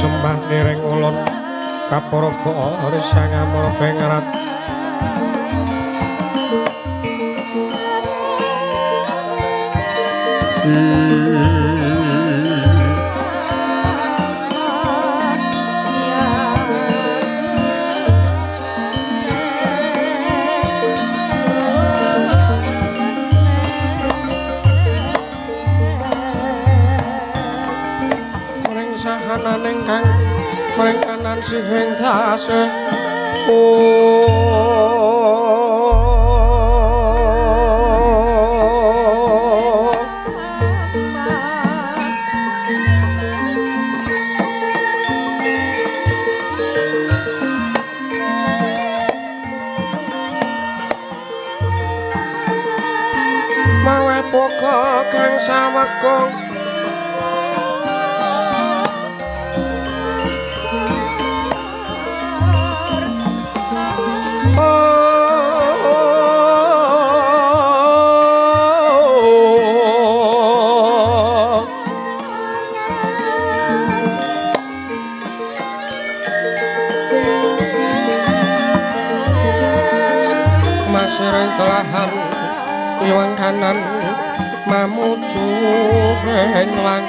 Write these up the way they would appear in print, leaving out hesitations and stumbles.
Sembah niring ulun kaparaga risang amara bengerat. Sahananing kang mring kanan sihing dase mawe poka kang sawekung telahan iwang kanan mamuju lang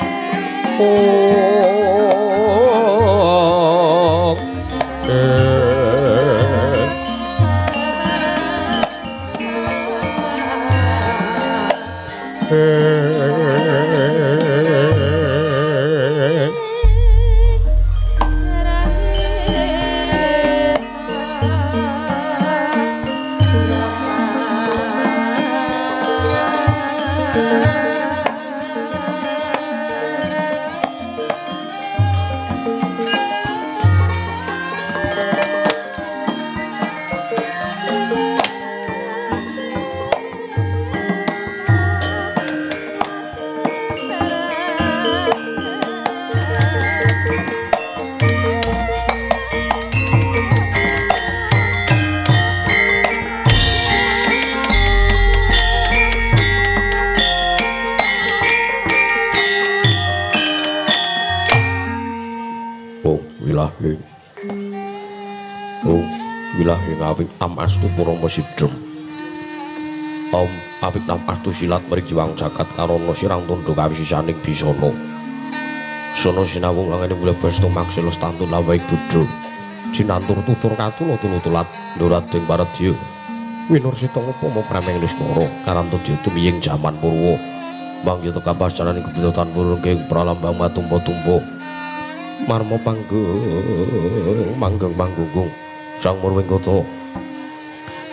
Astu purama sidhem. Om awit nam astu silat mrijiwang jagat karana sirang tundha kawisisaning bisana. Sono sinawung langene mlebes tumaksila stantun lawai budha. Jinantur tutur katula tulutulat ndurading paredya. Winursita upama prameng niskara karantun tumiying jaman purwa. Mangya tekapas jalaning kebutuhan purwa pralambang matumpa-tumpa. Marma panggung manggeng manggunggung sang murwing kota.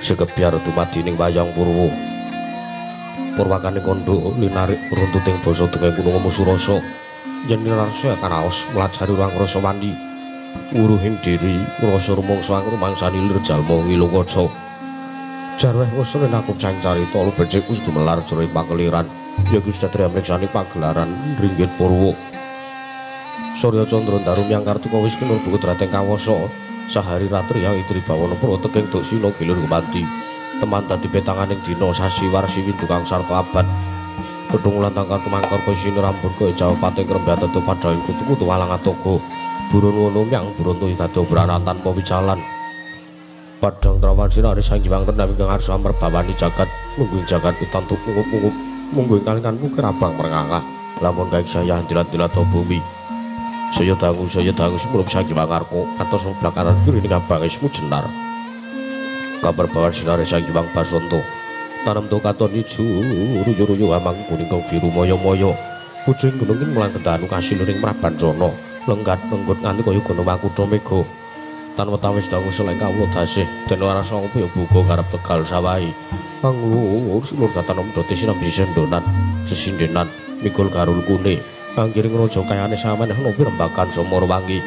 Segebyar dumadi ning wayang purwa. Purwakane kandha linarik runtuting basa tengah gunung Musurasa. Yen nirarsa karaos mlajari urang rasa wandi. Wuruhing diri rasa rumangsa rumangsani lir jalma ngilu kaca. Jarweh wasa nakup sang carita becik wis gumelar jroning pakeliran. Ya Gusti Satria mriksani pagelaran ringgit purwa. Surya Candra Ndaru myang Kartika wis kinur buku drateng kawasa. Sahari ratri yang itri bawana purwa teking duksina gilir gumanti. Teman dadi petanganing dina sasi warsi windu kang sarta abad. Kedung lantang kartu mangkar kaisine rambut kaya jawa pating krembah tetu padhaing kutu-kutu walang atoga. Burun wono myang burun tuyu dadi obranan tanpa wicalan. Padhang trawan sinari sang Hyang Rendam ingkang arsa merbawani jagat mungguing jagat utantuk mungup-mungup mungguing kalikan pukir abang merngangah lamun kaik saya dilat-dilat bumi. Saya dangu sumurup sang Hyang Arka katos blakaran kiri ning abange semu jenar. Kabar bawan sinare sang Hyang Basanta. Tanem to katon ijo ruyu-ruyu amang kuning kang biru moyo-moyo. Kucing gunung mulang kendanu kasiluring Prabancana. Lenggat lenggut nganti kaya gunung Makutha Mega. Tan wetawis dangu seleng kawula dasih den warasa ya buka garep Tegal sawahi. Panglur sulur datan omdote sinambi sendonan sesindenan mikul garul kune. Anggiring raja kayane sampeyan nopi rembakan Somorwangi.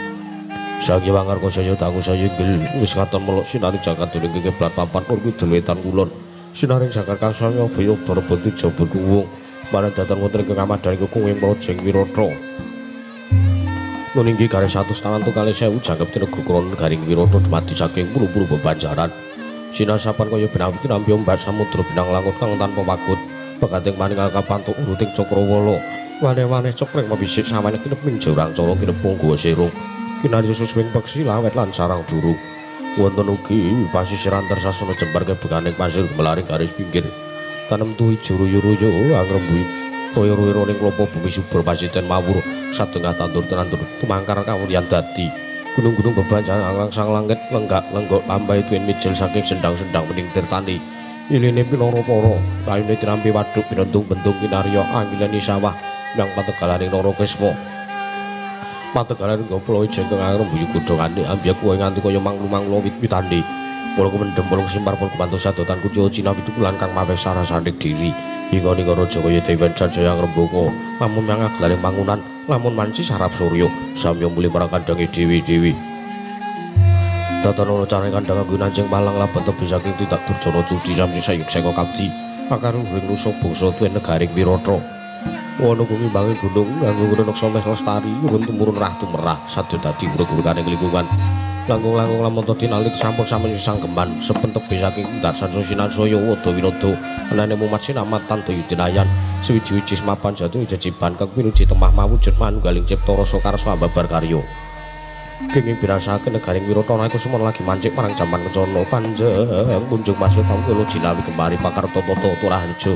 Sang Hyang Arka saya dangu saya inggil wis katon melok sinari jagat dening kiblat papan nur kidul wetan kulon. Sinaring jagat kasaya baya berebut jabur kuwung. Marang datan wonten ing kamadhaning kekung Mrojeng Wirata. Nuninggi garis 100 tangan tukale 1000 jangkep tinegu kron garing Wirata dumadi saking puru-puru bebanjaran. Sinasapan kaya benawit tinampi ombak samudra binang langut kang tanpa wagut. Pegating maningal kapantuk uruting cakrawala. Wane-wane cokreng mabisik samane kinep minjurang cara kinep punggawa sirung. Kinarya suswing peksi lawet lan sarang durung. Wonten ugi pasisiran tersasana jembar kebekaning pasir gumelaring garis pinggir. Tanem tuwi ruyu-ruyu angrembuhi toya-royo ning klopo bumi subur pasiten mawur satengah tandur tenandur tumangkar kawulyan dadi. Gunung-gunung bebanjan angrangsang langit lenggak-lenggok lambai tuwin mijil saking sendang-sendang bening tirtani. Iline pinara para kayune tinampi waduk binentung-bentung kinarya anggilani sawah yang pategalaning Narakesma. Pategalaning goplo jengkeng angrembuyu godhongane ambyek kowe nganti kaya manglu-manglu wit-witane. Kula kumendhem kula simpar pun kumantos sadotan kuca cinawi tukulan kang maweh sarasaning diri. Inga-inga raja kaya dewan jaya ngrembaka lamun mangaglaring mangunan lamun manci sarap surya samya muli marang kandhange dewi-dewi. Tatana carane kandhang anggo nancing palang laban tebih saking tindak durjana cudi samya sayuk seka kabdi pakaruhing nusa bangsa tuwin negaring Wirata. Wana ngimbangi gunung nganggo ngreneksa mes lestari urun tumurun rah tumerah sadya dadi urug-uruganing lingkungan. Langkung-langkung lamun tinalit sampun sami sanggeman sepen tebih saking tindak sansa sinansaya wada winada anane mumat sinamat tantoyu dinayan suwiji-wiji semapan jatuh jejiban kang pinuji temah mawujud manunggaling cipta rasa karsa ambabar karya. Kenging birasaken negaring Wirata nalika semono lagi mancik marang jaman kencana panjang punjung maksud pangkula jinawi kemari pakarta tata turaharja.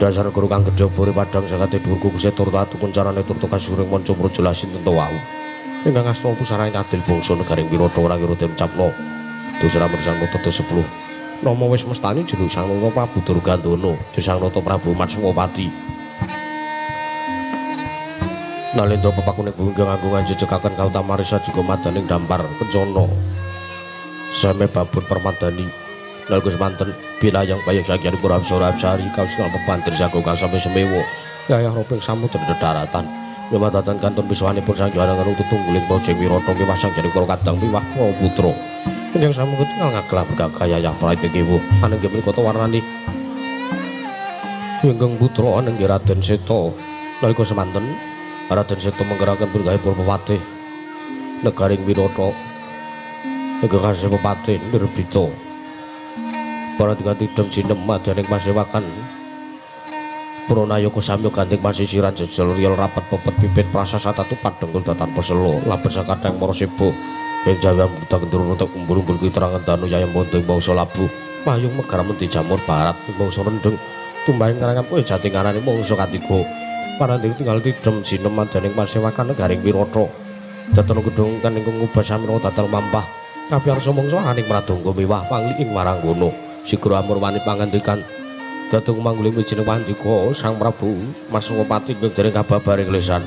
Dasar guru kang gedhe bore padhang sagate dhuwur kukuse turta atur kuncarane turta kasuring manca praja lasin tentu wau. Ingkang asta pusarane adil bangsa negaring Wirata ora kira den ucapna. Dosra Sang Nata 10. Nama wis mestani jeneng Sang Nata Prabu Durgandana, Sang Nata Prabu Matswapati. Nalendra pepakune bumi ingkang agung anjejekaken kautamarisa juga madaning dampar kencana. Same babun permadani nalika semanten bilayang bayang sakyang purapsara-apsari kausal pepantir jago kang sampe semewa. Yayah roping samudra daratan. Lumatatan kantun piswanipun Sang Jwana karo tetungguling Praja Wirata miwah Sang Jari Kara kadang miwah para putra. Ingkang sampun ketingal ngagelah bergagah yayah prait kewu anenggih menika warnani ingkang putra anenggih Raden Seta. Nalika semanten Raden Seta menggeraken punggahe para pepatih negaring Wirata. Ingkang kasih pepatih Nirbita. Para diganti dem jinem madyaning pasewakan Pranayaka samya gandeng pasisiran jejel riyel rapet pepet pipit prasasatatu padhenggul datan pesela laber sakadang mara seba ing jawang buta gendruwo untuk umbul-umbul kiterangan danu yayam bondo ing bangsa labu payung megar menti jamur barat ing bangsa rendeng tumbahing karangan kowe jati ngarani mangsa katiga paranting tinggal tidem jinem madyaning pasewakan negaring Wirata datan gedhong kan ingkang ngubah samira tatal mampah kapiyarsa mangsa aning pradangga miwah pangli ing waranggana sigra amurwani pangandikan datung mangguling wijining pandika Sang Prabu Maswapati ing dereng kababaring lesan.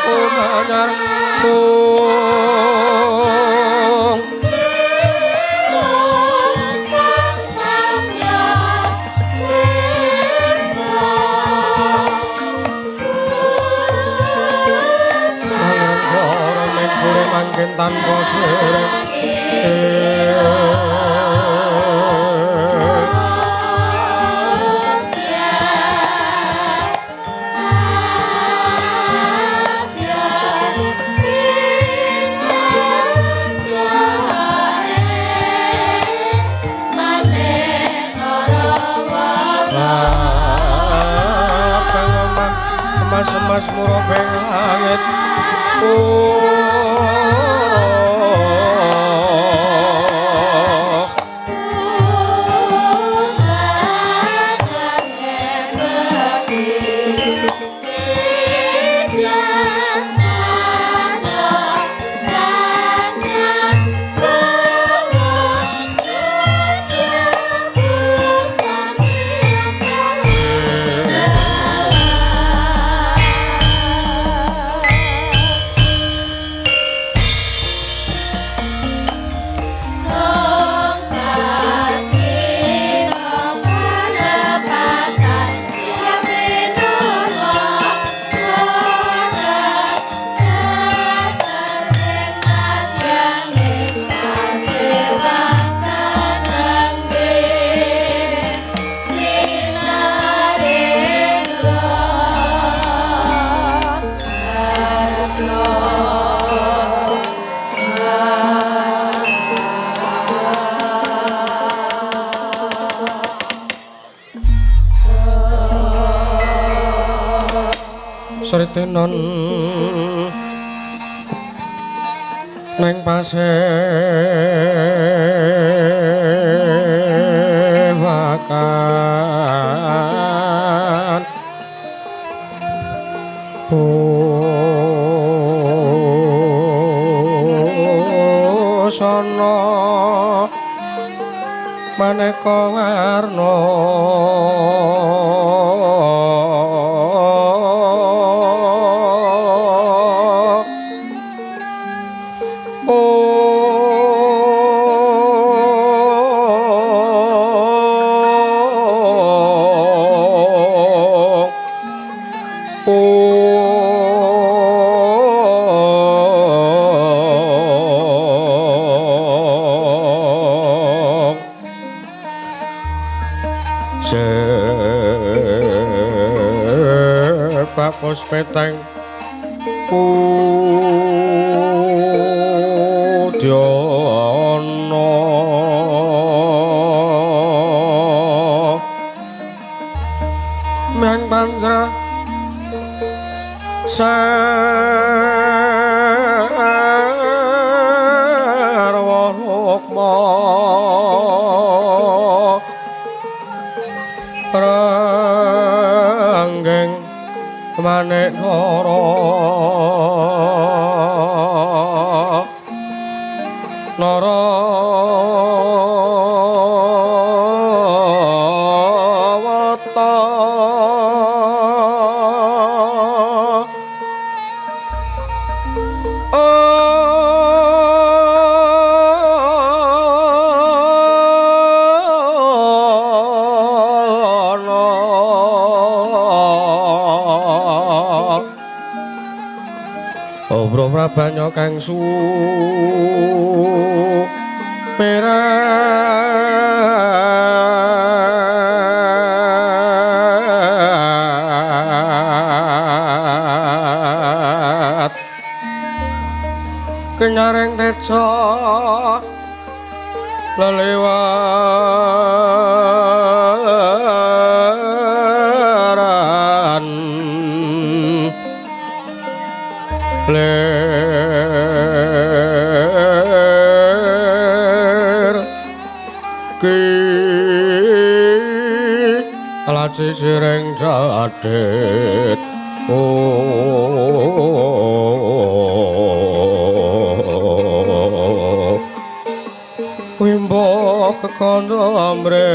kumanyar mangken tanpa sirep. Emas-emas murabeng langit. Sritenon neng pasewakan busana maneka warna. Sebab peteng udyana myang panjra sarwa rukma ranggeng manik nara nara wata Obro prabanya kang supirat kenyaring teja lelewaran ler ki laci sireng jadit. Wimbo kekondo amre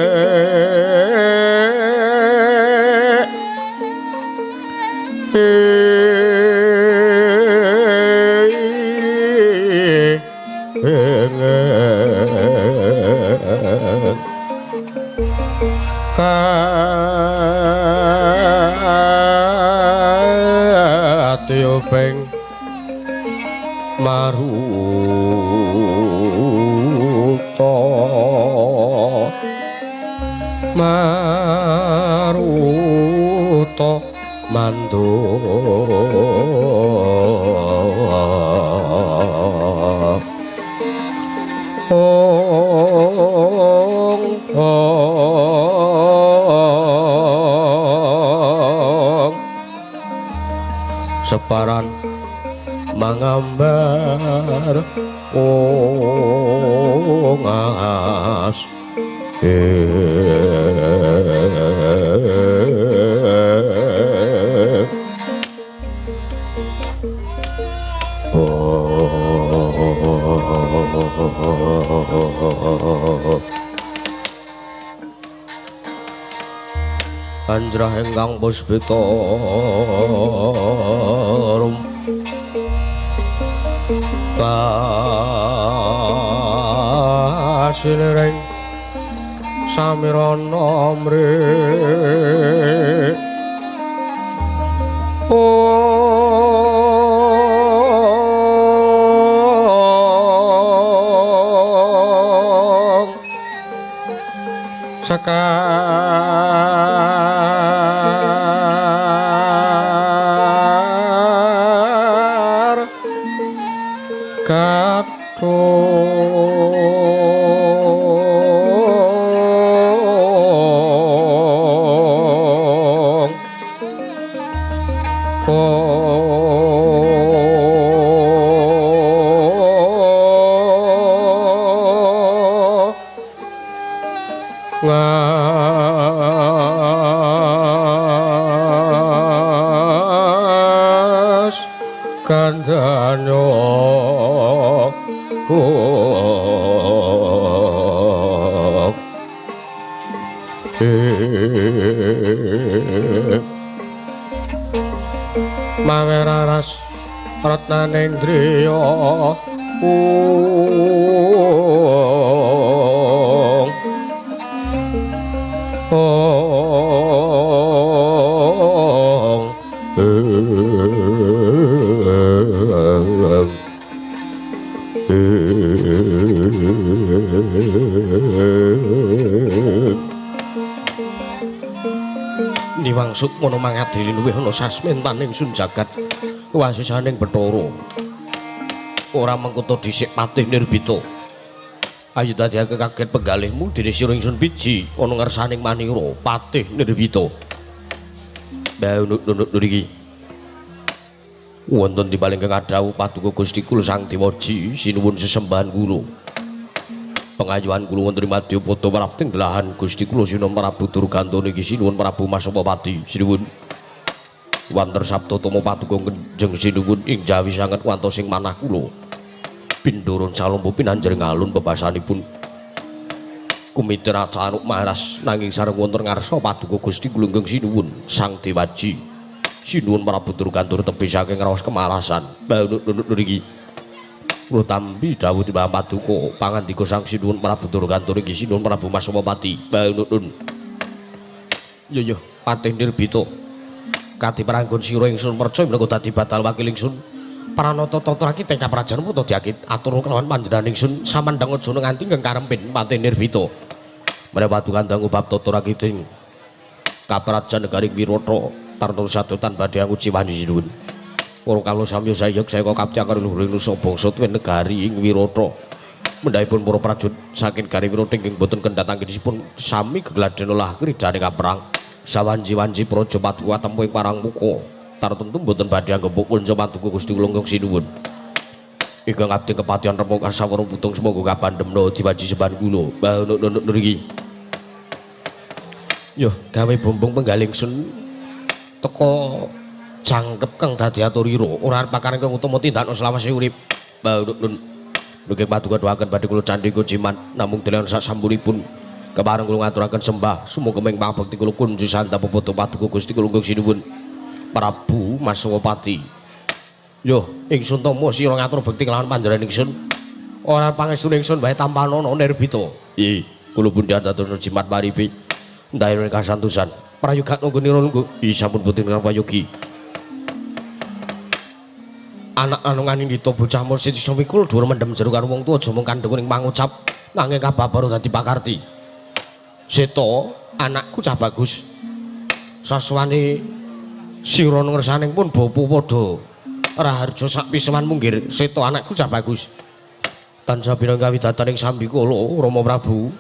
Katiuping maruta maruta mandu ong ong separan mangambar ungas Anjrah ingkang puspita rum kasiliring samirana mrik ong sekar kathung ngas kandhane maweraras ratnanendriya ung ong Niwang sukmana mangadili luwih ana sasmentaning sun jagat wasisaning Bathara. Ora mengkoto dhisik patih Nirbita. Ayo dadekake kaget penggalihmu dene sira ingsun biji ana ngersaning manira patih Nirbita. Mbah nunuk iki. Wonten timbal ingkang adhawuh paduka Gusti kula Sang Dewaji sinuwun sesembahan kula. Pengayuhan kula wonten ing madyapada prapting delahan Gusti kula Sinuwun Prabu Durgantana iki sinuwun Prabu Masapati sinuwun. Wanter sabda tama paduka Kanjeng sinuwun ing jawi sanget wantosing manah kula. Pindurun salombo pinanjering alun bebasanipun. Kumitir acaruk maras nanging sareng wonten ngarsa paduka Gusti kula ingkang sinuwun Sang Dewaji. Sinuwun Prabu Durgantana tebih saking raos kemarasan. Mbah nunuk niki. Kula tampi dawuh timbang paduka pangandika Sang Sinuwun Prabu Durgantana iki Sinuwun Prabu Masapati. Mbah nunun. Yo yo patih Nirbita. Kadi pranggon sira ingsun percaya menawa dadi batal wakil ingsun. Pranata tatra ki teka prajan puta diakit atur kelawan panjenengan ingsun samandhang aja nganti ingkang karempin patih Nirbita. Menawa paduka dangu bab tatra ki kaprajan negari Wirata tarno sadotan badhe anguciwani sinuwun. Para kawula samya sayek saya kapti karo luhuring nusa bangsa tuwin negari ing Wirata. Mendhahipun para prajurit saking negari Wirata ingkang boten kendhat anggenipun sami gegladhen olah kridane kaperang. Sawanji-wanji praja paduka tempu ing parang muka. Tartemtu boten badhe anggepuk kunca paduka Gusti kula ingkang sinuwun. Ingkang abdi kepatihan remuk kasawara putung semoga kapandhemna diwaji sembahan kula. Mbah nunuk niki. Yo gawe bombong penggalih ingsun teka jangkep kang dadi aturira ora arep pakareng kang utama tindakno selawase urip. Mbah nun nggih paduka doaken badhe kula candhi jimat namung delen sak sampunipun kepareng kula ngaturaken sembah sumangga ming pangabekti kula kunju santap padha paduka Gusti kula ingkang sinuwun Prabu Masawapati. Yo ingsun tama sira ngatur bekti kelawan panjenengan ingsun ora pangestune ingsun wae tampanono Nirbita. Ih kula pundhan dados jimat paripi. Ndaene kasantosan. Prayoga nunggu nunggu. Ih sampun boten prayogi. Anak anungane ndita bocah mursid iso mikul dhuwur mendem jero karo wong tuwa aja mung kandheng ning pangucap nanging kababar dadi pakarti. Seta anakku cah bagus. Saswane sira ngersaning pun bapa padha raharja sak piseman munggir. Seta anakku cah bagus. Tansah pinangka widadaning sambikala Rama Prabu.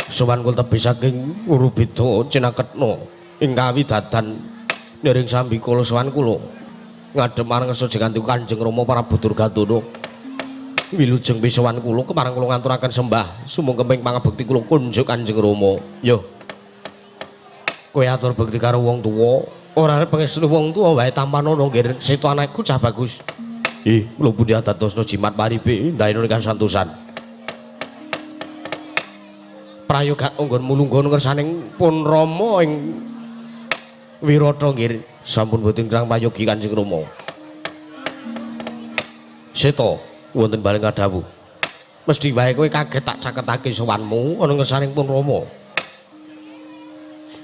Sowan kula tebih saking Urubeda Cinaketna ing kawidadan niring sambikala sowan kula. Ngadhep marang ngersa jenengan Kanjeng Rama Prabu Durgandana. Wilujeng pisowan kula kemarang kula ngaturaken sembah sumangga pangabekti kula kunjuk Kanjeng Rama. Yo. Kowe atur bekti karo wong tuwa, ora arep pangestu wong tuwa wae tampanana nggir Seta anakku cah bagus. Ih, kula pundi adadosna jimat paripe ndaene kasantosan. Prayoga anggon mulungga ngersaning pun Rama ing Wirata nggir. Sampun boten kirang prayogi Kanjeng Rama. Seta wonten baleng kadhawuh. Mesthi wae kowe kaget tak caketake sowanmu ana ngersaning pun Rama.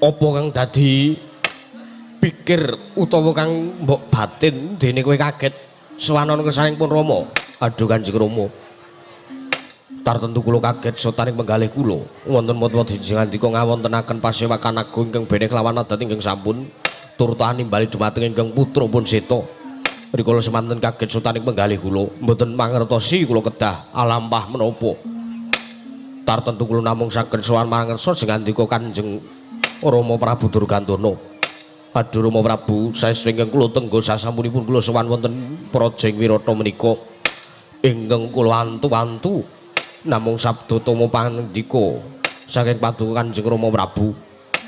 Apa kang dadi pikir utawa kang mbok batin dene kowe kaget sowan ana ngersaning pun Rama? Aduh Kanjeng Rama. Tartentu kula kaget sotaning penggalih kula. Wonten mot-mot ngandika ngawontenaken pasewakan agung ingkang beneh kelawan adat ingkang sampun turta nimbali dumateng ingkang putra pun Seta. Rikala semanten kaget sotaning penggalih kula, mboten mangertosi kula kedah alampah menapa. Tartentu kula namung saged sowan marang ngersa sing ngandika Kanjeng Rama Prabu Durgandana. Aduh Rama Prabu, saestu ingkang kula tenggo sasampunipun kula sowan wonten praja ing Wirata menika ingkang kula antu-antu namung sabda tama pangandika saking paduka Kanjeng Rama Prabu.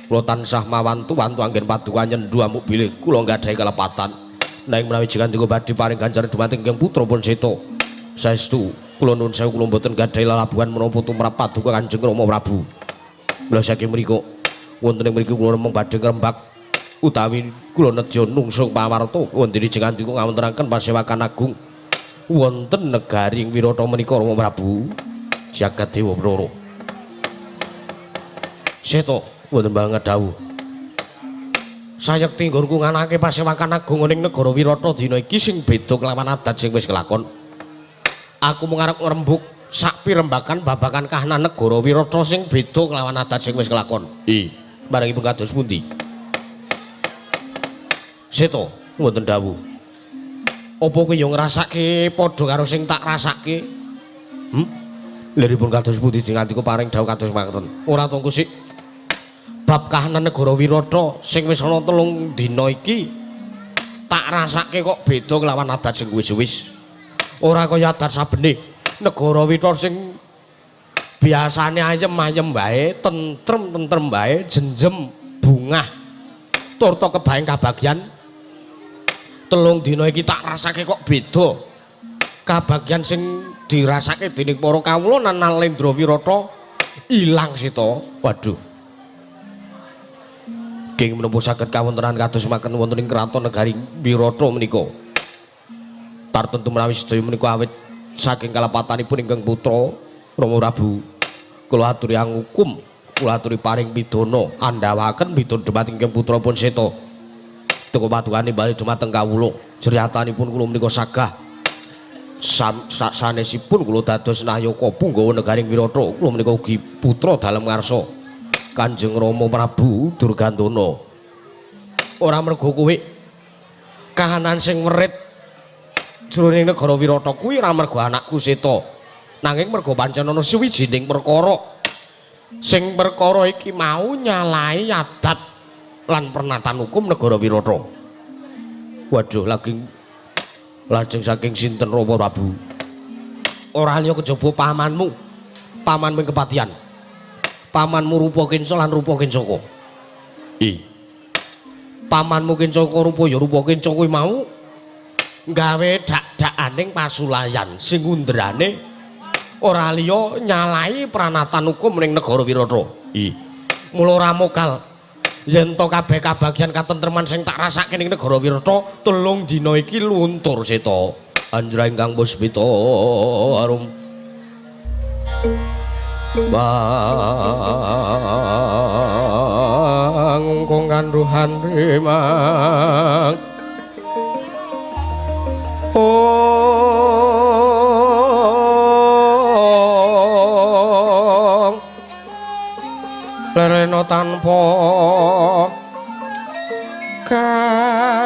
Kula tansah mawantu-wantu anggen paduka nyendu amuk bilih kula nggadahi kelepatan. Nanging menawi jengandika badhe paring ganjaran dumateng ingkang putra pun Seta, saestu kula nuwun sewu kula mboten nggadahi lelabuhan menapa tumrap paduka Kanjeng Rama Prabu. Mila saking mriku wonten ing mriki kula namung badhe ngrembak utawi kula nedya nungsung pawarta wonten jengandika ngawontenaken pasewakan agung wonten negari ing Wirata menika Rama Prabu. Jagat Dewa Bathara. Seta wonten banget dawuh. Sayekti nggonku nganake pasewakan agung ning negara Wirata dina iki sing beda kelawan adat sing wis kelakon. Aku mung arep ngrembug sak pirembakan babagan kahanan negara Wirata sing beda kelawan adat sing wis kelakon. Ih, barangipun kados pundi? Seta wonten dawuh. Apa kowe yo ngrasake padha karo sing tak rasake? Liripun kados pundi jengandika paring dawuh kados makaten. Ora tunggu sik. Bab kahanan negara Wirata sing wis ana 3 dina iki tak rasake kok beda kelawan adat sing wis-wis. Ora kaya adat sabene negara Wirata sing biasane ayem-ayem wae, tentrem-tentrem wae, jenjem bungah turta kebaeng kabagyan. 3 dina iki tak rasake kok beda. Kabagyan sing dirasake dening para kawula lan Nalendra Wirata ilang seta. Waduh. King menapa saged kawontenan kados makaten wonten ing kraton negari Wirata menika. Tartentu menawi sedaya menika awit saking kalepatanipun ingkang putra Rama Prabu. Kula aturi angukum, kula aturi paring pidana, andhawaken pidana dumateng ingkang putra pun Seta. Teka padukane bali dumateng kawula. Jeriyatanipun kula menika sagah sanesipun kula dados nayaka punggawa negari Wirata. Kula menika ugi putra dalem ngarsa Kanjeng Rama Prabu Durgandana. Ora mergo kowe kahanan sing werit jroning negara Wirata kuwi ora mergo anakku Seta, nanging mergo pancen ana suwijining perkara. Sing perkara iki mau nyalahi adat lan pernatan hukum negara Wirata. Waduh, lagi lajeng saking sinten Rama Prabu? Ora liya kejaba pamanmu, pamanmu ing kepatihan. Pamanmu rupa Kenca lan rupa Kencaka. Ih. Pamanmu Kencaka rupa ya rupa Kenca kuwi mau gawe dak-dakaning pasulayan sing undrane ora liya nyalahi pranatan hukum ning negara Wirata. Ih. Mula ora mokal yen to kabeh kabagyan katentreman sing tak rasake ning negara Wirata 3 dina iki luntur Seta. Anjra ingkang puspita arum Kangkung kandhuhan rimang ong lerena tanpa kanin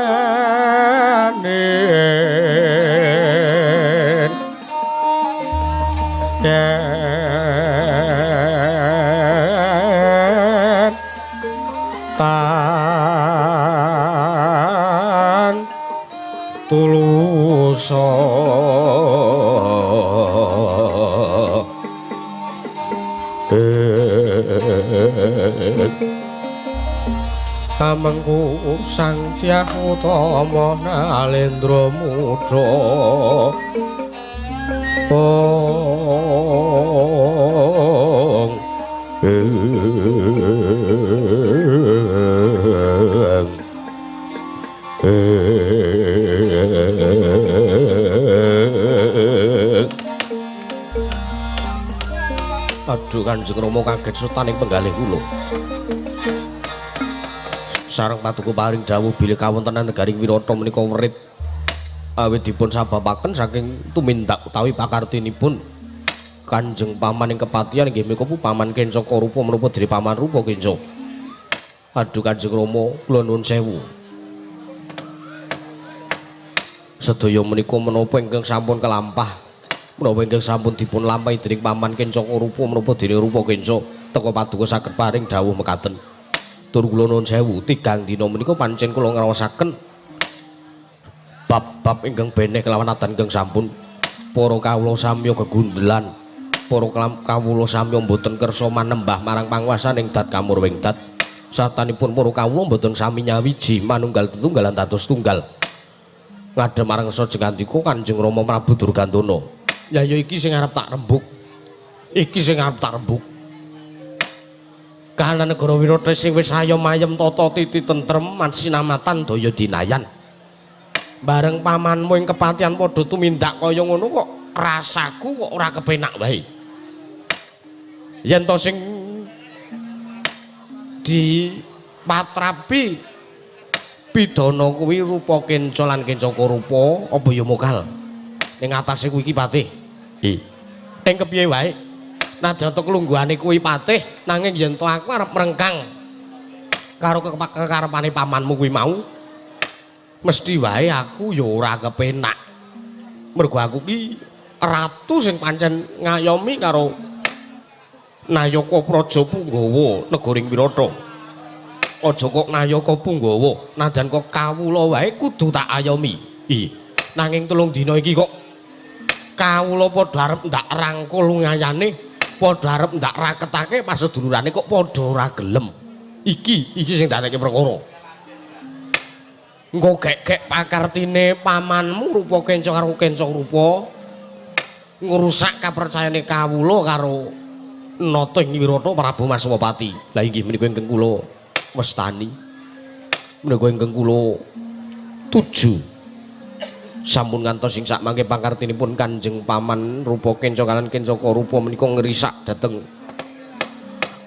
yen tan tulusa amengku Sang Dyah Utama Nalendra Mudha ong ing Aduh Kanjeng Rama kaget sutaning penggalih kula. Sareng paduka paring dawuh bilih kawontenan negari Wirata menika werit awit dipun sababaken saking tumindak utawi pakartinipun Kanjeng Paman ing kepatihan inggih menika Paman Kencaka Rupa menapa dene Paman Rupa Kenca. Aduh Kanjeng Rama kula nuwun sewu. Sedaya menika menapa ingkang sampun kelampah, menapa ingkang sampun dipun lampahi dening Paman Kencaka Rupa menapa dene Rupa Kenca teka paduka saged paring dawuh mekaten. Tur kula nuwun sewu, tigang dina menika pancen kula ngraosaken bab-bab ingkang beneh kelawan adan ingkang sampun para kawula samya gegundelan, para kawula samya mboten kersa manembah marang panguwasaning dat kamurwing dat. Satanipun para kawula mboten sami nyawiji manunggal tetunggalan dados tunggal. Ngadhep marang sajengandika Kanjeng Rama Prabu Durgandana. Ya ya iki sing arep tak rembug. Iki sing arep tak rembug. Kahanan negara Wirata sing wis ayem-ayem tata titi tentrem mansinamatan daya dinayan. Bareng pamanmu ing kepatihan padha tumindak kaya ngono kok rasaku kok ora kepenak wae. Yen to sing dipatrapi pidana kuwi rupa kenca lan kencaka rupa apa ya mokal ning atase kuwi iki patih. Ning kepiye wae nadyan to kelungguhane kuwi patih nanging yen to aku arep mrengkang karo kekarepane pamanmu kuwi mau mesti wae aku ya ora kepenak. Mergo aku ki ratu sing pancen ngayomi karo Nayaka Praja Punggawa negaring Wirata. Aja kok Nayaka Punggawa, nadyan kok kawula wae kudu tak ayomi. Nanging telung dina iki kok kawula padha arep ndak rangkul ngayane, padha arep ndak raketake pasedulurane kok padha ora gelem. Iki sing dadeke perkara. Engko gek-gek pakartine pamanmu rupa kenca karo kenca rupa ngrusak kapercayane kawula karo nata ing Wirata Prabu Maswapati. Lah inggih menika ingkang kula wastani. Menika ingkang kula tuju. Sampun ngantos ing sakmangke pakartinipun Kanjeng Paman rupa kenca kalian kencaka rupa menika ngrisak dhateng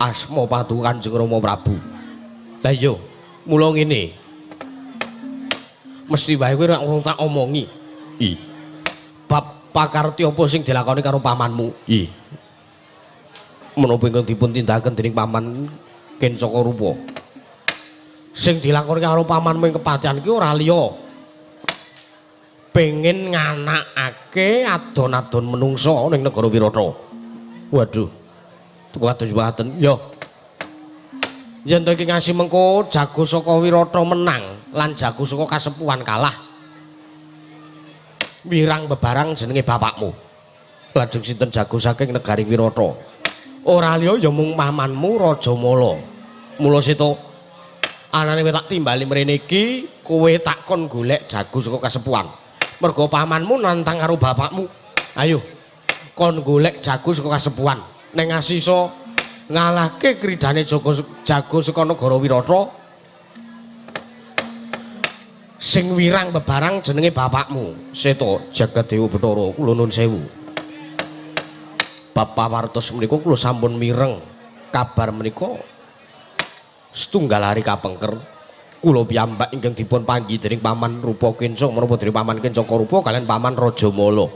asma paduka Kanjeng Rama Prabu. Lah iya, mula ngene. Mesti wae kowe ora wong tak omongi. Bab pakarti apa sing dilakoni karo pamanmu? Menapa ingkang dipun tindakaken dening paman Kencaka Rupa? Sing dilakoni karo pamanmu ing kepatihan ki ora liya. Pengen nganakake adon-adon menungsa ning negara Wirata. Waduh. Kados mboten. Yo. Yen to iki ngasi mengko jago saka Wirata menang lan jago saka kasepuhan kalah. Wirang bebarang jenenge bapakmu. Lajeng sinten jago saking negari Wirata? Ora liya ya mung pamanmu Rajamala. Mula seta anane kowe tak timbali mrene iki, kowe tak kon golek jago saka kasepuhan. Mergo pamanmu nantang karo bapakmu. Ayo kon golek jago saka kasepuhan. Ning ngasisa ngalahke kridane jago saka negara Wirata sing wirang bebarang jenenge bapakmu. Seta Jagat Dewa Bathara kula nuwun sewu. Bab pawartos menika kula sampun mireng kabar menika Setunggal hari kapengker kula piyambak ingkang dipun panggih dening Paman Rupa Kenca menapa dening Paman Kencaka Rupa kaliyan Paman Rajamala.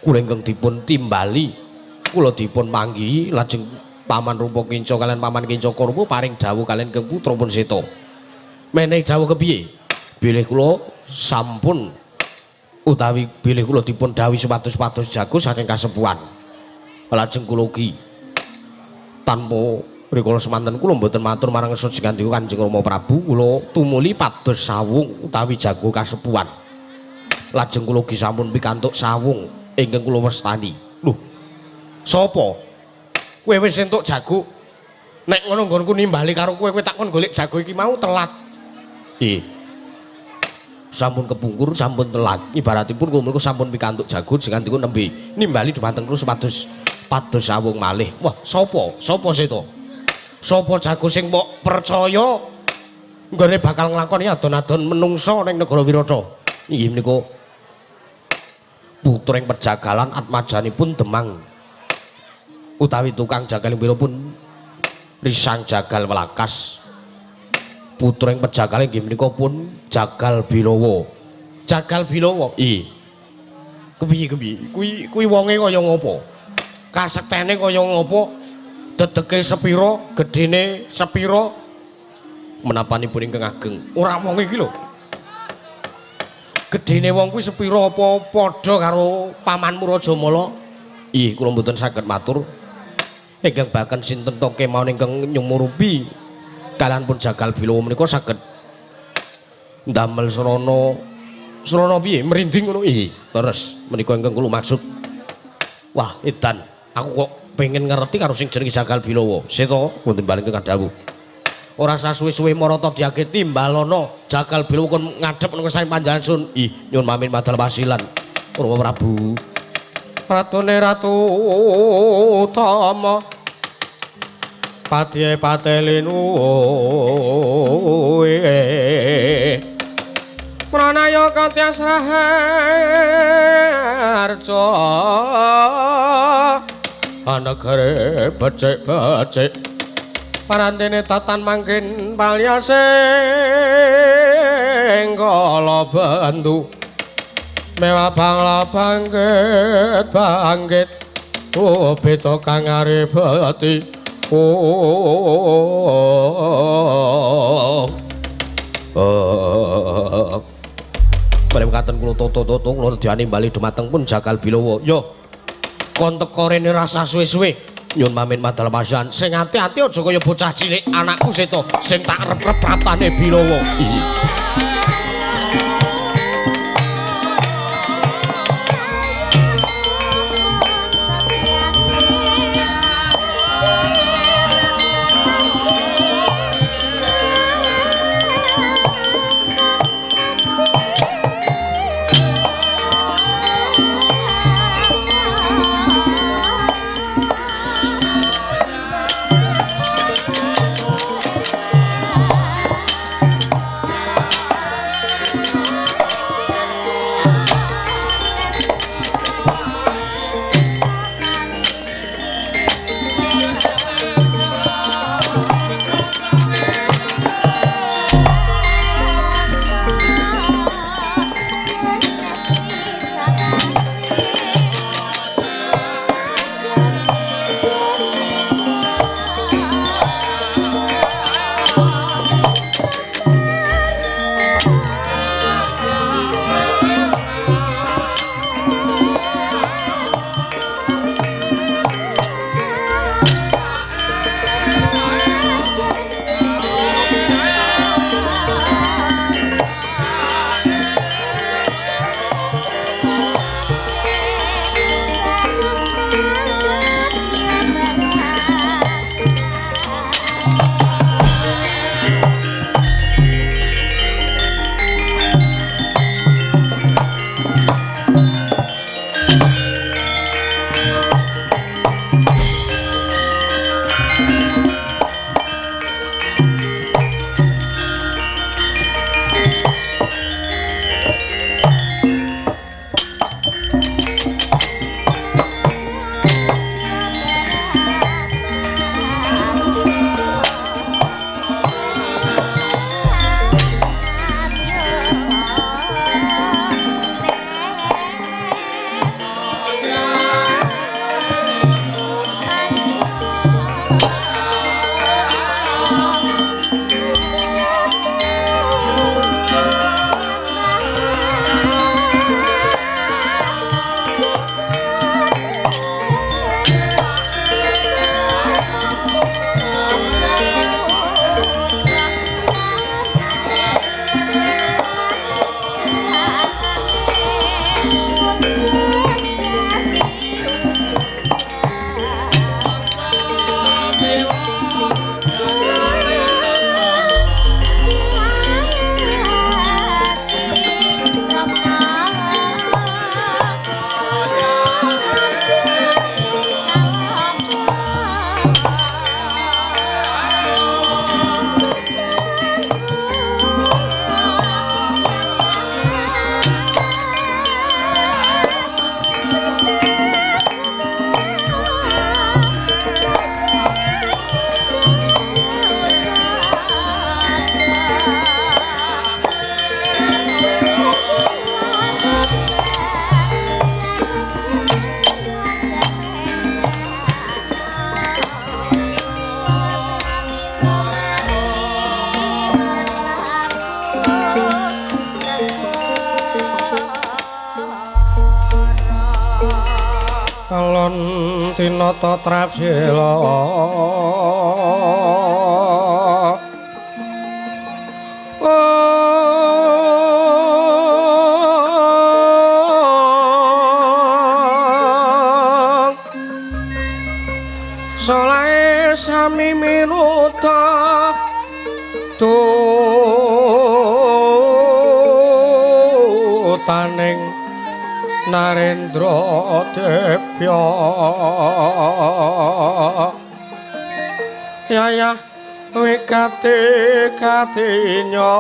Kula ingkang dipun timbali kula dipun panggihi lajeng Paman Rupa Kenca kaliyan Paman Kencaka Rupa paring dawuh kaliyan Kang putra pun seta. Menehi dawuh kepiye? Bilih kula sampun utawi bilih kula dipun dawuhi supados-pados jago saking kasepuhan. Lajeng kula ugi tanpa rikala semanten kula mboten matur marang sejengandika Kanjeng Rama Prabu, kula tumuli pados sawung utawi jago kasepuhan. Lajeng kula ugi sampun pikantuk sawung ingkang kula wastani. Lho, sapa? Kowe wis entuk jago. Nek ngono nggonku nimbali karo kowe, kowe tak kon golek jago iki mau telat. Nggih. Sampun kepungkur, sampun telat. Ibaratipun kula menika sampun pikantuk jago jenengan niku nembe nimbali dhumateng kula supados pados sawung malih. Wah, sapa? Sapa seta? Sapa jago sing mbok percaya nggone bakal nglakoni adon-adon menungsa ning negara Wirata? Inggih menika putra ing pejagalan atmajanipun Demang utawi tukang jagal ing pun Risang Jagal Welakas. Putra ing pejagalan inggih menika pun Jagal Bilawa. Jagal Bilawa? Iya. Kepiye kepiye? Kuwi kuwi wonge kaya ngopo? Kasektene kaya ngopo? Dedeke sepira, gedene sepira? Menapanipun ingkang ageng. Ora wong iki lho. Gedene wong kuwi sepira apa padha karo pamanmu Rajamala? Ih, kula mboten saged matur. Ingkang baken sinten to kemawon ingkang nyumurupi kaliyan pun Jagal Bilawa menika saged ndamel srana srana piye merinding ngono. Ih, terus menika ingkang kula maksud. Wah, edan, aku kok pengen ngerti karo sing jenenge Jagal Bilawa. Seta wonten bali ingkang dawuh. Ora sasuwe-suwe marata diage timbalono Jagal Bilawa kon ngadhep nang sae panjenengan sun. Ih, nyuwun mamin madal wasilan. Rama Prabu. Ratune Ratu Utama patihe patelinu pranaya katyas raharja anegare becik-becik parantene tatan mangkin palyasing kala bentu mewah bangla bangkit bangkit oh beta kang arepati oh oh mrekaten kula toto-toto kula diani bali dumateng pun Jagal Bilawa. Yo kon teko rene rasa suwe-suwe nyun mamin madal pasian sing ati-ati aja kaya bocah cilik anakku seta sing tak rep-rep ratane Bilawa. Kraton tinata trapsila. Solahe sami minuta tutaning Narendra Debya. Yayah wigati katinya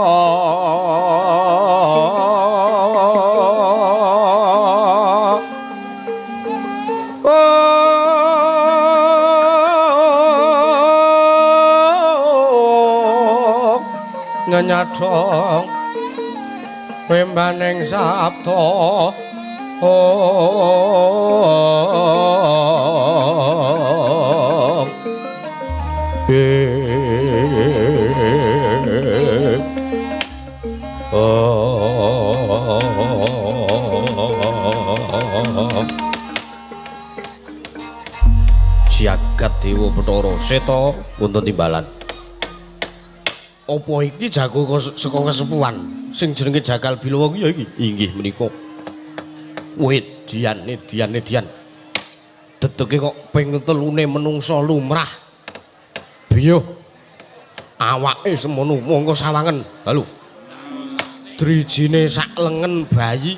nyenyadong wimbaning sabda. Jagat Dewa Bathara Seta wonten timbalan. Apa iki jago saka kesepuhan sing jenenge Jagal Bilawa ki ya iki? Inggih menika. Wedian edian edian. Dedeke kok ping telune menungsa lumrah. Biyuh. Awake semono mongko sawangen. Halo. Drijine sak lengen bayi.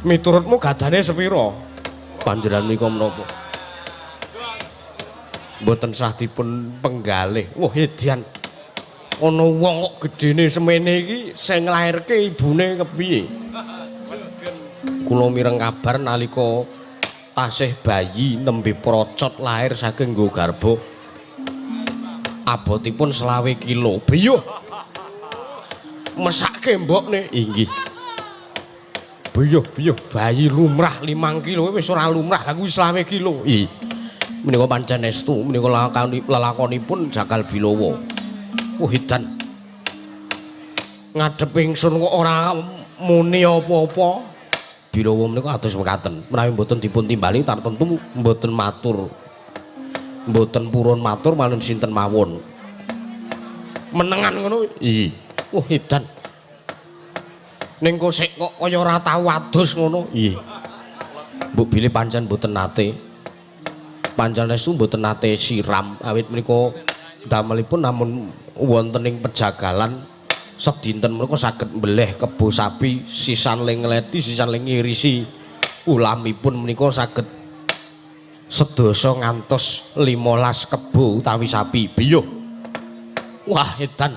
Miturutmu gadane sepira? Panjenengan nika menapa? Mboten sah dipun penggalih. Wah, edian. Ana wong kok gedene semene iki sing nglairke ibune kepiye? Kula mireng kabar nalika tasih bayi nembe procot lahir saking nggo garba. Abotipun 25 kilo. Biyuh. Mesake mbokne. Inggih. Biyuh, biyuh bayi lumrah 5 kilo wis ora lumrah, lha kuwi 25 kilo. Ih. Menika pancen estu, menika lelakonipun Jagal Bilawa. Wah, edan. Ngadhep ingsun kok ora muni apa-apa. Bilawa menika atos mekaten, menawi mboten dipun timbali tartemtu mboten matur. Mboten purun matur malih sinten mawon. Menengan ngono. Ih. Wah, edan. Ning kosek kok kaya ora tau adus ngono. Ih. Mbok bilih pancen mboten nate. Pancen estu mboten nate siram awit menika damelipun namun wonten ing pejagalan sedinten menika saged mbeleh kebo sapi sisan le ngleti sisan le ngirisi ulamipun menika saged sedasa ngantos 15 kebo utawi sapi. Biyuh. Wah, edan.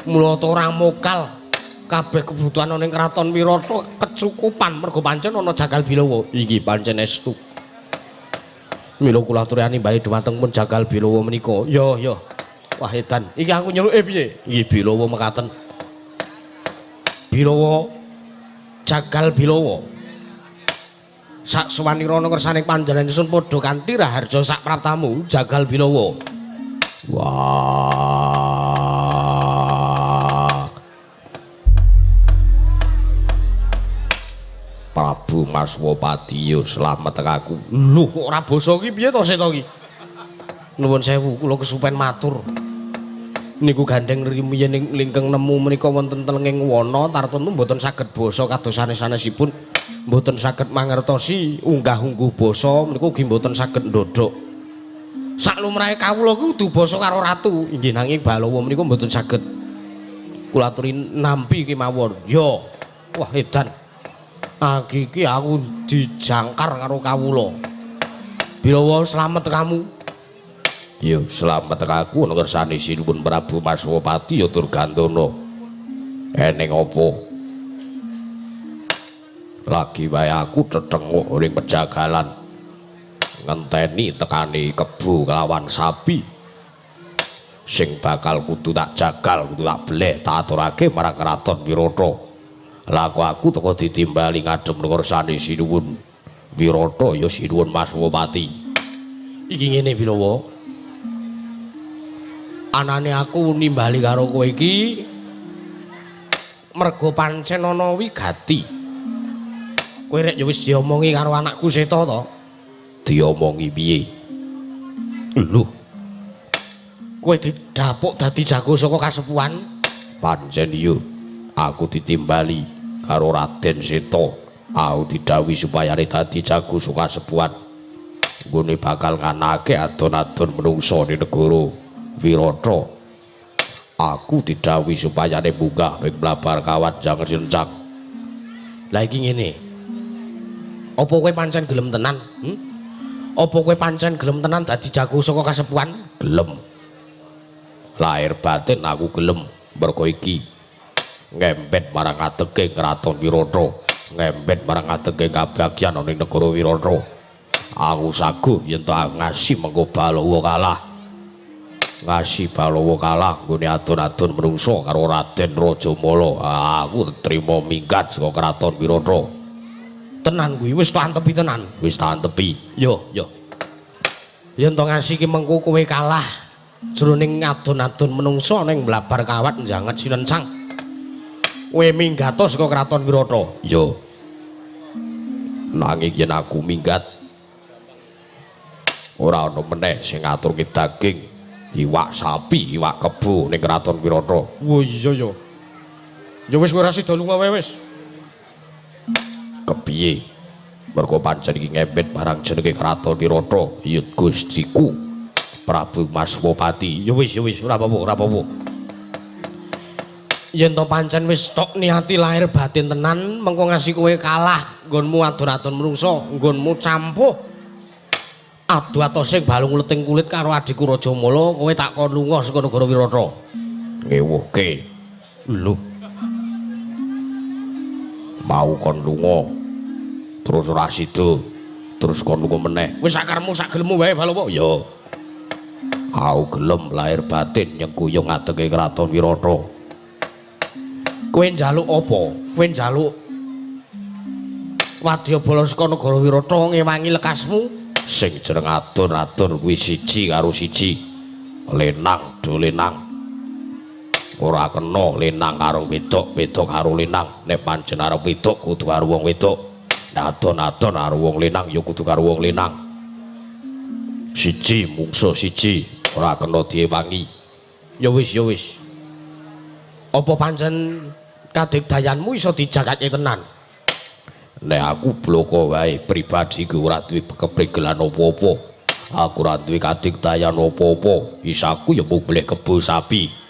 Mula ta ora mokal kabeh kebutuhan ana ing kraton Wirata kecukupan mergo pancen ana Jagal Bilawa. Iki pancen estu. Mila kula aturani bali dumateng pun Jagal Bilawa menika. Yo yo. Wah, edan. Iki aku nyeluke piye? Iki Bilawa mekaten. Bilawa Jagal Bilawa. Sak suwanirana kersane panjenengan padha kanthi raharja sak praptamu Jagal Bilawa. Wah. Prabu Maswapati yo slamet aku. Lho kok ora basa iki piye to Seta iki? Nuwun sewu kula kesupen matur. Niku gandeng rumiyin lingkeng nemu menika wonten telenging wana tartemtu mboten saged basa kados sanes-sanesipun, mboten saged mangertosi unggah-ungguh basa menika ugi mboten saged ndhodhok. Sak lumrahe kawula kudu basa karo ratu. Inggih nanging Balawa menika mboten saged. Kula aturi nampi kemawon. Yo. Wah, edan. Agi iki aku dijangkar karo kawula. Bilawa slamet kamu. Yo slamet aku ana kersane Sinuwun Prabu Maswapati ya Durgandana. Eneng apa? Lagi wae aku tetenguk ning pejagalan. Ngenteni tekane kebo kelawan sapi. Sing bakal kudu tak jagal, kudu tak beleh, tak aturake marang kraton Wirata. Lah kok aku teko ditimbali ngadhep ngersane Sinuwun Wirata ya Sinuwun Maswapati. Iki ngene Bilawa. Anane aku nimbali karo kowe iki mergo pancen ana wigati. Kowe Kowe rek ya wis diomongi karo anakku Seta to? Diomongi piye? Lho. Kowe didapuk dadi jago saka kasepuhan? Pancen iya. Aku ditimbali karo Raden Seta. Aku didhawuhi supaya dadi jago saka kasepuhan. Nggone bakal nganake adon-adon menungsa ning negara Wirata. Aku didhawuhi supaya munggah ning Blabar Kawat jangan sincak. Lah iki ngene. Apa kowe pancen gelem tenan? Apa kowe pancen gelem tenan dadi jago saka kasepuhan? Gelem. Lahir batin aku gelem mergo iki ngembet marang ateke Kraton Wirata, ngembet marang ateke kabagyan ning negara Wirata. Aku saguh yen to ngasi mengko Balawa kalah. Ngasi Balawa kalah nggone adon-adon menungso karo Raden Rajamala. Aku trimo minggat saka Kraton Wirata. Tenan kuwi wis tantepi tenan. Wis tantepi. Yo, yo. Yen to ngasi ki mengko kowe kalah jroning adon-adon menungso ning Blabar Kawat njanget sinencang. Kowe minggat saka Kraton Wirata. Yo. Nanging yen aku minggat ora ana meneh sing ngaturke daging iwak sapi, iwak kebo ning Kraton Wirata. Oh iya ya. Ya wis ora sida lunga wae wis. Kepiye? Mergo pancen iki ngembet barang jenenge Kraton Wirata, ya Gustiku Prabu Maswapati. Ya wis ya wis ora apa-apa, ora apa-apa. Yen to pancen wis tok niati lahir batin tenan, mengko ngasi kowe kalah nggonmu adon-adon menungso, nggonmu campuh adu atose balung leting kulit karo adhiku Rajamala, kowe tak kon lunga saka negara Wirata. Ngewuhke. Lho. Mau kon lunga terus ora sida, terus kon lunga meneh. Wis sakarmu sak gelemmu wae Balawa. Ya. Aku gelem lahir batin nyengkuyung ngadege Kraton Wirata. Kowe njaluk apa? Kowe njaluk wadyabala saka negara Wirata ngewangi lekasmu? Sing jeneng adon-adon kuwi siji karo siji. Lenang do lenang. Ora kena lenang karo wedok, wedok karo lenang. Nek pancen arep wedok kudu karo wong wedok. Nek adon-adon karo wong lenang ya kudu karo wong lenang. Siji mungsuh siji, ora kena diewangi. Ya wis, ya wis. Apa pancen kadigdayanmu iso dijagake tenan? Nek aku bloko wae pribadiku ora duwe keprigelan apa-apa. Aku ora duwe kadigdayan apa-apa. Isaku ya mung blek kebo sapi.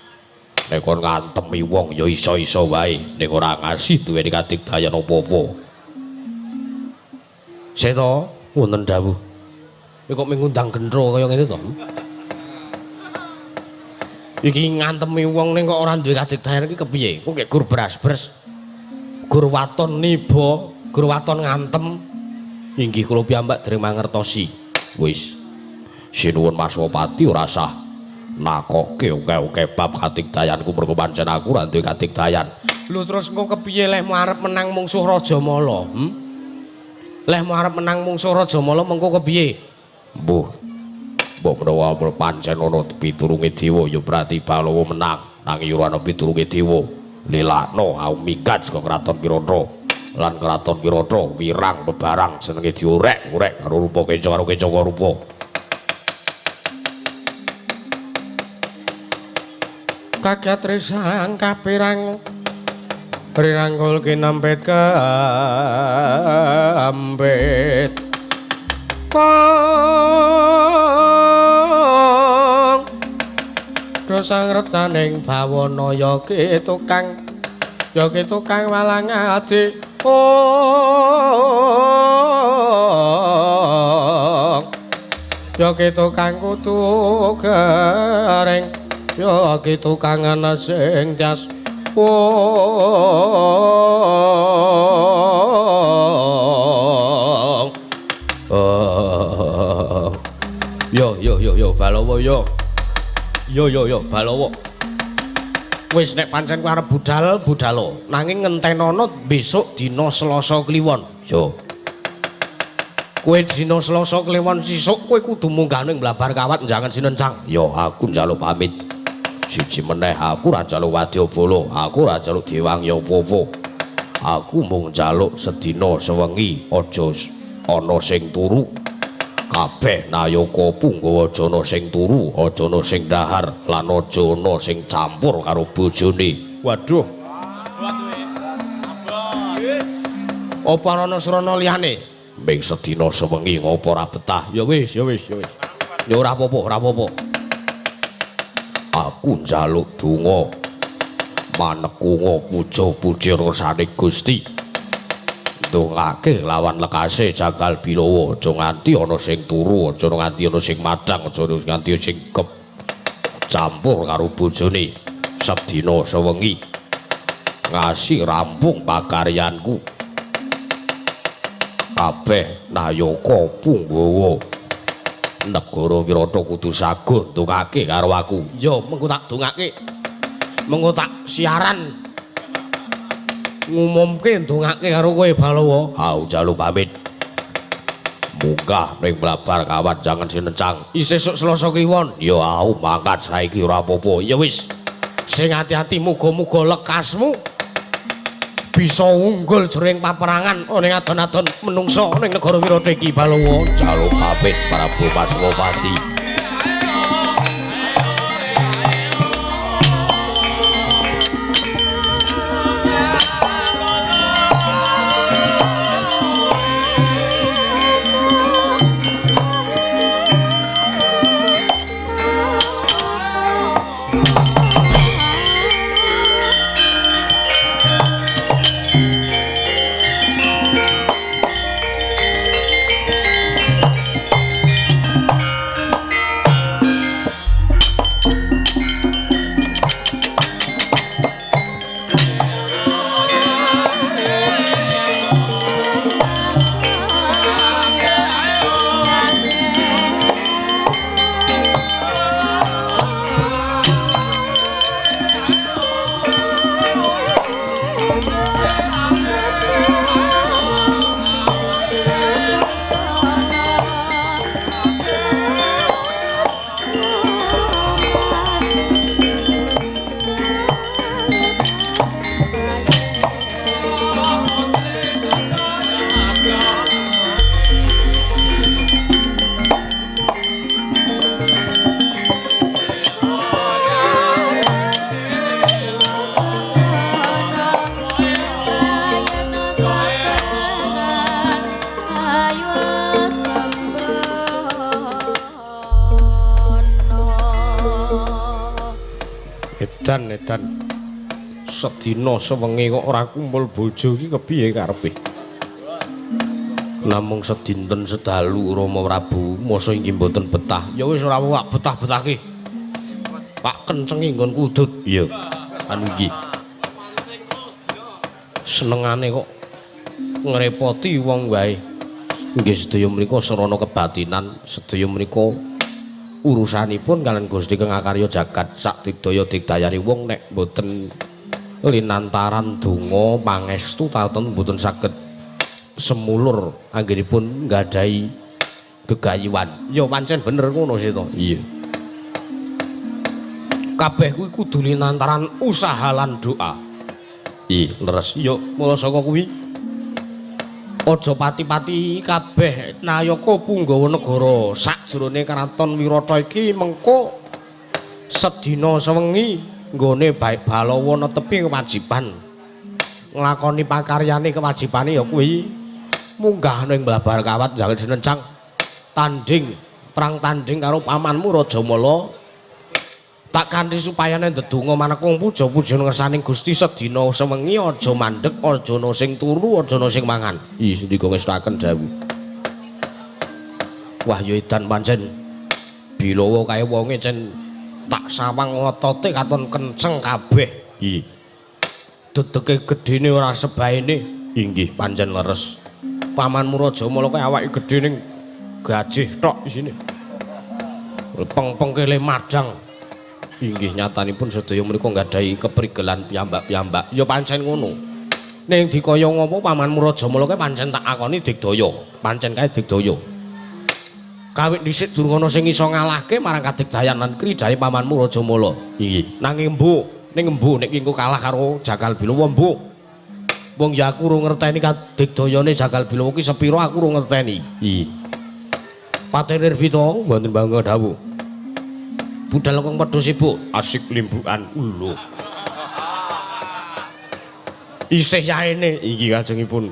Nek kon ngantemi wong ya iso-iso wae, nek ora ngasih duweni kadigdayan apa-apa. Seta wonten dawuh. Kok mengundang gendro kaya ngene to? Iki ngantemi wong ning kok ora duwe kadigdayan iki kepiye? Kok gur beras-beres. Gur waton niba, gur waton ngantem. Inggih kula piyambak dereng mangertosi. Wis. Sinuwun Maswapati ora sah nakoke oke-oke bab kadigdayanku mergo pancen aku ora duwe kadigdayan. Lho terus engko kepiye lehmu arep menang mungsuh Rajamala? Lehmu arep menang mungsuh Rajamala mengko kepiye? Mbuh. Mbok menawa pancen ana piturunge dewa ya berarti Balawa menang. Nanging ora ana piturunge dewa. Lelakno aku minggat saka Kraton Wirata. Lan Kraton Wirata wirang bebarang jenenge diorek-orek karo rupa kenca karo kenca rupa. Kaget risang kapirang rirangkul kinempit kempit pong dosang retaning bawana ya ki tukang walang adi pong ya ki tukang kudu gering ya ki tukang ana sing jas wong. Yo yo yo yo Balawa yo. Yo yo yo Balawa. Wis nek pancen kowe arep budal budalo, nanging ngentenono besok dina Selasa Kliwon. Yo. Kowe dina Selasa Kliwon sesuk kowe kudu munggah ning Blabar Kawat njangan sinencang. Yo aku njaluk pamit. Siji meneh aku ora njaluk wadyabala, aku ora njaluk diwangi apa-apa. Aku mung njaluk sedina sewengi aja ana sing turu. Kabeh nayaka punggawa aja ana sing turu, aja ana sing dahar lan aja ana sing campur karo bojone. Waduh. Apa ana srana liyane? Ming sedina sewengi ngopo ora betah? Ya wis, ya wis, ya wis. Ya ora apa-apa, ora apa-apa. Aku njaluk donga manekunga puja-puji rasane Gusti. Ndongake lawan lekase Jagal Bilawa, aja nganti ana sing turu, aja nganti ana sing madhang, aja nganti sing campur karo bojone. Sedina sewengi ngasi rampung pakaryanku. Kabeh nayaka punggawa negara Wirata kudu saguh ndongake karo aku. Ya mengko tak dongake. Mengko tak siaran ngumumke ndongake karo kowe Balawa. Ha njaluk pamit. Munggah ning Blabar kawat jangan sinencang. Isih esuk Selasa Kliwon. Ya aku mangkat saiki ora apa-apa. Ya wis. Sing ati-ati muga-muga lekasmu bisa unggul jroning paperangan ana ing adon-adon menungsa ning negara Wirata iki Balawa. Njaluk pamit Prabu Paswapati. Edan sedina sewengi kok ora kumpul bojo iki kepiye karepe? Namung sedinten sedalu Rama Prabu, masa inggih mboten betah. Ya wis ora apa betah-betahke. Pak kencengi nggon kudut. Iya. Anu iki. Senengane kok ngrepoti wong wae. Nggih sedaya menika sarana kebatinan, sedaya menika urusanipun kalian Gusti Kang Akarya jagat sak digdaya digdayani wong nek mboten linantaran donga pangestu taten mboten saged semulur anggenipun nggadahi gegayuhan. Ya pancen bener ngono sih to. Iya. Kabeh kuwi kudu linantaran usaha lan doa. Iya, leres. Ya mula saka kuwi aja pati-pati kabeh nayaka punggawa negara sakjroning kraton Wirata iki mengko sedina sewengi nggone baik Balawa netepi kewajiban nglakoni pakaryane kewajibane ya kuwi munggah ning Blabar Kawat jangan dinencang tanding perang tanding karo pamanmu Rajamala tak kanthi supayane ndedonga manekung puja-puja ngersaning Gusti sedina sewengi aja mandhek aja ana sing turu aja ana sing mangan. Ih ndika ngestakaken dawuh. Wah ya edan pancen Bilawa kae wonge cen tak sawang otote katon kenceng kabeh. Ih. Dedeke gedene ora sebaene. Inggih pancen leres. Pamanmu Rajamala kae awake gedhe ning gajih tok isine. Peng-pengkele madang. Inggih nyatanipun sedaya menika nggadahi keprigelan piyambak-piyambak. Ya pancen ngono. Ning dikaya ngopo pamanmu Rajamala kae pancen tak akoni digdaya. Pancen kae digdaya. Kawit dhisik durung ana sing iso ngalahke marang kadigdayan lan kridhae pamanmu Rajamala. Inggih. Nanging mbuh, ning mbuh nek engko kalah karo Jakal Bilawa mbuh. Wong ya aku urung ngerteni kadigdayane Jagal Bilawa ki sepira aku urung ngerteni. Iya. Patih Nirbita wonten bangga dawuh. Budal kang padha sibuk asik limbukan lho. Isih yaene iki kajengipun.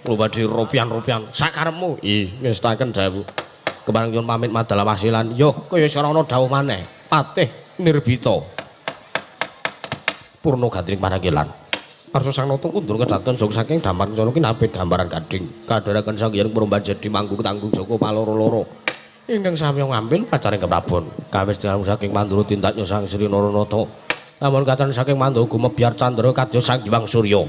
Kula badhe ropian-ropian sakarepmu. Ih, ngestaken dawuh. Kepareng nyuwun pamit madal wasilan. Yo kaya sarana dawuh maneh. Patih Nirbita. Purna gandring paragelan. Arsa Sang Nata kundur kedaton jog saking damar kencana kinapit gambaran gading. Kadharaken Sang Hyang Purba jadi manggung tanggung joko paloro-loro. Ingkang sami ngambil pacaring keprabon. Kawis dalam saking Mandura tindak Sang Sri Naranata. Namun katan saking Mandura gumebyar candra kadya Sang Hyang Surya.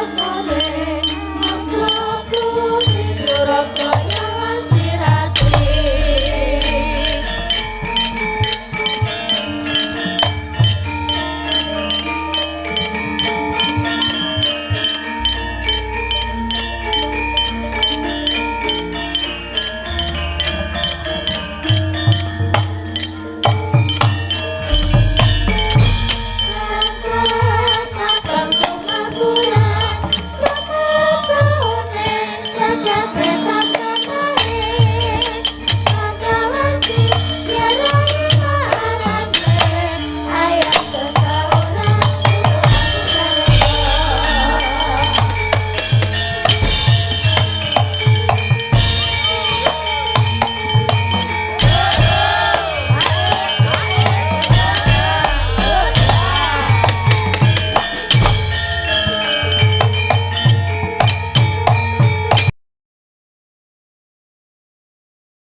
Sore.